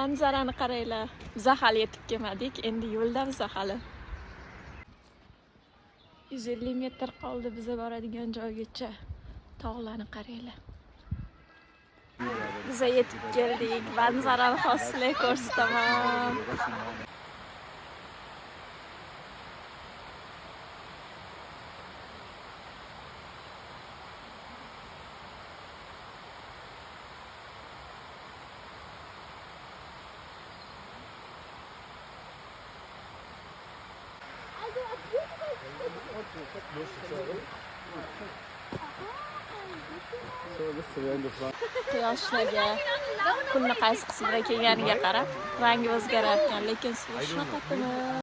Manzarani qaranglar. Biza hali yetib kelmadik, endi yo'ldamiz hali. 150 metr qoldi biza boradigan joygacha. Tog'larni qaranglar. Biza yetib keldik. Manzarani hozir sizlarga ko'rsataman. Quyoshlarga kunni qaysi qismida kelganiga qarab rangi o'zgarar ekan, lekin suv shunaqa tiniq.